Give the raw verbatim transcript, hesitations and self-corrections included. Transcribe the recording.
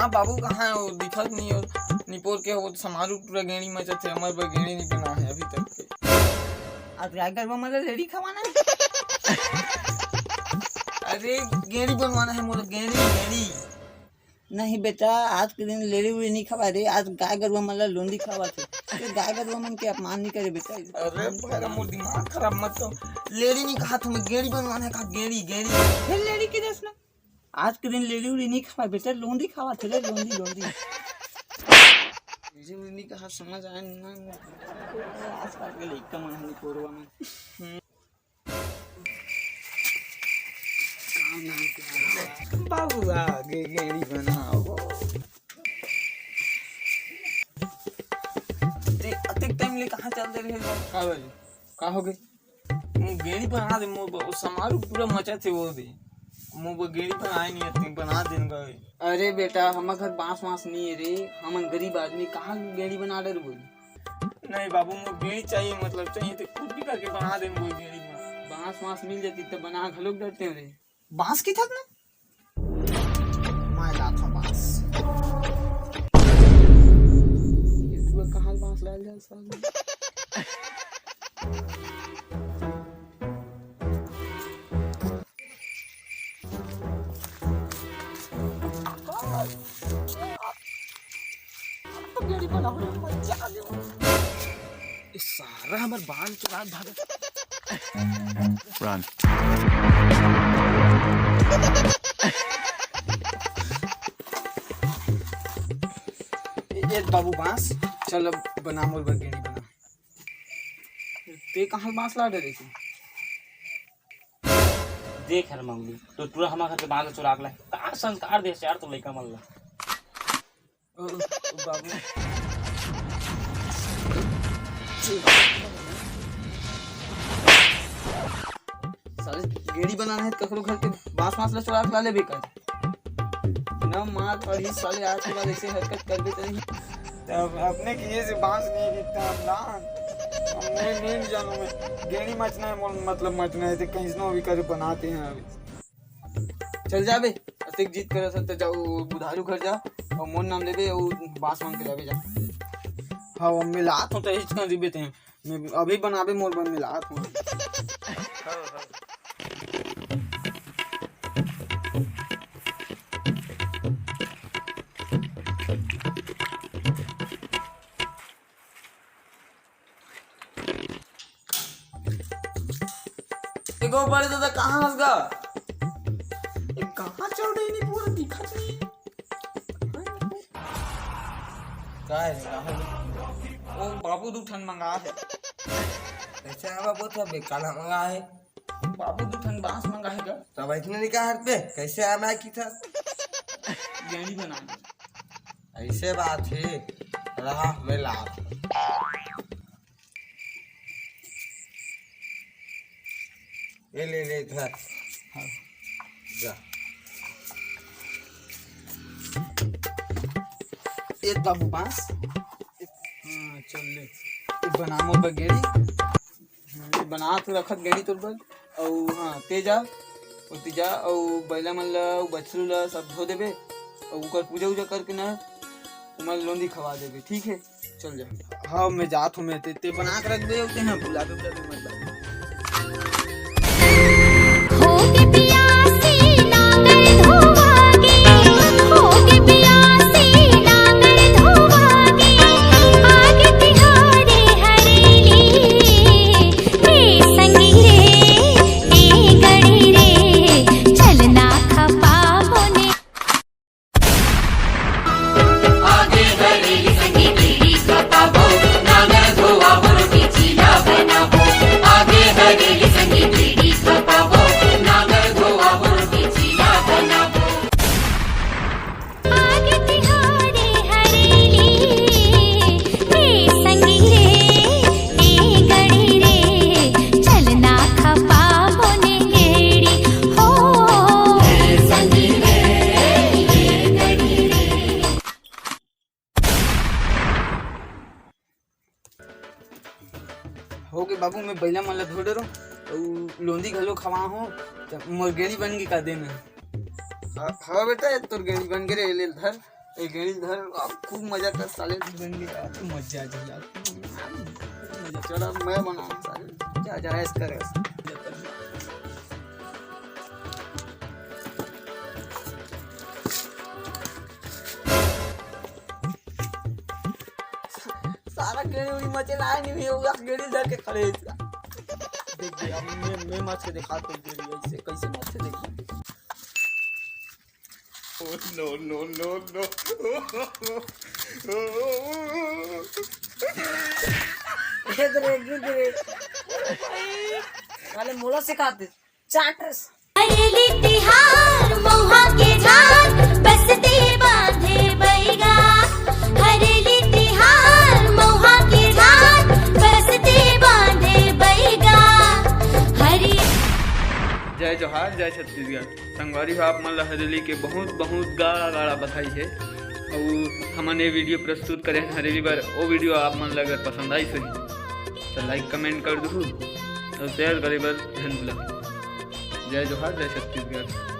हाँ बाबू, कहाँ हे वो? दिखत नहीं हे। निपोर के वो समारू पूरा गेड़ी मचत हे, हमर बर गेड़ी नहीं बना हे अभी तक के। आज गाय गरवा मन ला लेड़ी खवाना हे। अरे, गेड़ी बनवाना हे मोला, गेड़ी, गेड़ी। नहीं बेटा, आज के दिन लेड़ी उड़ी नहीं खवाय रे, आज गाय गरवा मन ला लोंदी खवाथे। ते गाय गरवा मन के अपमान नहीं करे बेटा। अरे भैरा, मोर दिमाग खराब मत कर। लेड़ी नहीं कहा तुम्हें, गेड़ी बनवाना हे का? गेड़ी, गेड़ी। फिर लेड़ी के दस ना। आज के दिन लेड़ी उड़ी नहीं खवाय बेटा, लोंदी खवाथे रे, लोंदी, लोंदी। लेड़ी उड़ी नहीं कहा, समझ आया ना। आजकल के लइका मन हे कोरवा में। बाबू आगे गेड़ी बनाओ। ते अतेक टाइम ले कहाँ चल दे रहे हो? का भाई? का हो गए? वो गेड़ी बना दे, मोर ब-, समारू पूरा मचा थे वो दे। मोर ब-, गेड़ी बनाए नहीं आते, बना देन का। अरे बेटा, हमर घर बांस वांस नहीं है रे, हमन गरीब आदमी, कहाँ गेड़ी बना डरबो? नहीं बाबू, मोर गेड़ी चाहिए, मतलब चाहिए तो कुछ भी करके बना दे मोर गेड़ी में। बांस वांस मिल जाती तो बना घलोक डरते हो रे। बांस की थक ना? मैं लात हूँ बांस। ये तू कहाँ बांस लाल जा साले? ये सारा हमर बाल चुरा भाग। Run. ए, ए बाबू बांस, चल अब बना मोर बर गेड़ी बना। ते कहाँ बांस ला डरे तू? देख यार मंगलू, तो पूरा हमारे घर के बांस चुरा के लाए। का संस्कार दे यार तू लइका मन ला। ओ, ओ, बाबू। साले गेड़ी बनाना है, ककरो घर के बांस वांस ला चुरा के ला लेबे का? ना मार पड़ी साले, आज के बाद ऐसे हरकत करबे तो नहीं। तब अपने किए से बांस नहीं बिकता ना। अब मैं नहीं जानू, मैं गेड़ी मचना है, मोर मतलब मचना है, तो कहीं से भी करे बनाते हैं अभी। चल जाबे, अतेक जिद करे से तो जाओ बुधारू घर जा, और मोर नाम लेबे, और बांस मांग के लाबे जा। हाँ, अब मिलात हूँ तो हिचकन रिबे ते, मैं अभी बनाबे मोर बर मिलात हूँ। एगो बड़े दादा कहाँ हस गा? ए, कहाँ चल रही नहीं, पूरा दिखत नहीं। का है, का है? ओ बाबू दू ठन मंगा है। कैसे है बाबू, तो बेकार मंगा है। बाबू दू ठन बांस मंगा है गा। तब इतने निकाल पे कैसे आना है की था? गेड़ी बना दे। ऐसे बात है, रहा मैं लात। ये ले, ले इधर। हाँ। जा। ये बाबू बांस। हाँ, चल ले। ये बना मोर बर गेड़ी। हाँ, ये बना तो रखत गेड़ी तोर बर। अउ हाँ, ते जा, ओती जा, अउ बैला मन ला, अउ बछरू ला सब धो देबे, अउ ओकर पूजा उजा करके ना, ओमन लोंदी खवा देबे, ठीक है? चल जा। हाँ, मैं जात हूँ, मैं ते, ते बना के रख दे, उते हैं, भुला दे, भुला दे, मत लाबे। होगे पियासी नांगर धोवागे, होगे पियासी नांगर धोवागे, आगे तिहारे हरेली, ए संगी रे, ए गड़ी रे, चलना खपा बोने। आगे हरेली संगी बीड़ी खपाबो, नांगर धोआबो, रोटी चीला बनाबो। आगे हरेली संगी बीड़ी खपाबो, नांगर धोआबो, रोटी चीला बनाबो। आगे तिहारे हरेली, ए संगी रे, ए गड़ी रे, चलना खपाबो ने गेड़ी हो। ए संगी रे, ए गड़ी रे। होगे बाबू, मैं बैला मन ला धो डरो, अउ लोंदी घलो खवा हो, त मोर गेड़ी बन गे का देना। हाँ, हाँ बेटा, ये तोर गेड़ी बन गे रे, ले धर। ए, गेड़ी धर, अब खूब मजा कर साले। मजा आ जाए यार। मजा, चला, मैं बना साले। जा, जा, ऐश कर, ऐश। सारा गेड़ी उड़ी मचे लाए नहीं हुई, वो गेड़ी धर के खड़े हैं इसका। देख, देख, अब मैं, मैं मच के दिखा तो गेड़ी ऐसे कैसे मच के देखा। Oh, no, no, no, no। गिर रे, गिर रे। साले मोला सिखाते। चाटस। हरेली तिहार मउहा के झार, बसते बांधे बैगा। हरेली तिहार मउहा के झार, बसते बांधे बैगा। हरे जय जोहार, जय छत्तीसगढ़। संगवारी हो, आप मन ला हरेली के बहुत, बहुत गाड़ा, गाड़ा बधाई हे। अउ हमन ये वीडियो प्रस्तुत करे हन हरेली बर, वो वीडियो आप मन ला अगर पसंद आइस होही, तो like, comment कर दुहू अउ share करे बर झन भूला। जय जोहार, जय छत्तीसगढ़।